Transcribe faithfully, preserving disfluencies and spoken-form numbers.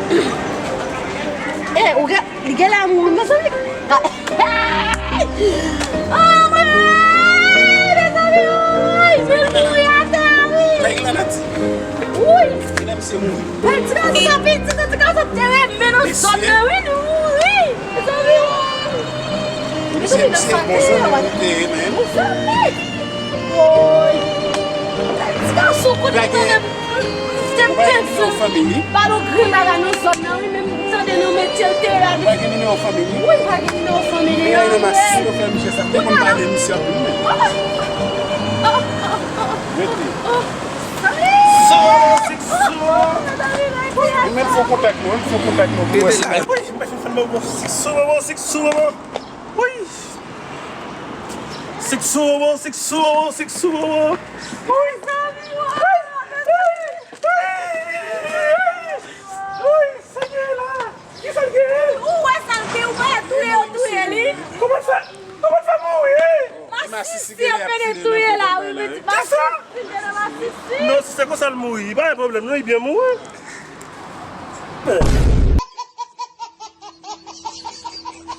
Eh, ou gen, li gen lè mouri, mezanmi. Ah. Oh, mwen, mezanmi, woy, men l mouri atè a, wi. Nèg la nati. Wi. Gen lè misye mouri. Hey, ti gason sa, ti, ti gason te reve nan zòn nan, wi, li mouri. Mezanmi, woy. Mezanmi, nan sa te ye, woy. Mezanmi. Woy. Ti gason, kote tande m, m te pèdi. Balon grenn la la nan zòn nan, wi, men m tande nan metye l te la. Ou pa gen nimewo fanmi li? Wi, m pa gen nimewo fanmi li, non. Mwen, mwen, mwen. Ou konn pale misye anpil, men. Oh, oh, oh, oh. Rete. Oh, oh. Sou, sou. Mwen menm fè kontak nou, menm fè kontak nou pou wè si. Wi, m pa fin fè l, bon, sou, bon, sou, bon. Wi. Sik sou wowo, sik sou wowo, sik sou wowo. Wi. Wi. Wi. Wi, Senyè la. Kisa l genyen? Ou wè sa l gen, ou pa touye, yo touye li. Kòman l fè, kòman l fè mouri? Masisi ap pede touye la, wi, men ti masisi. Non, si se konsa l mouri, pa gen pwoblèm, non, li byen mouri.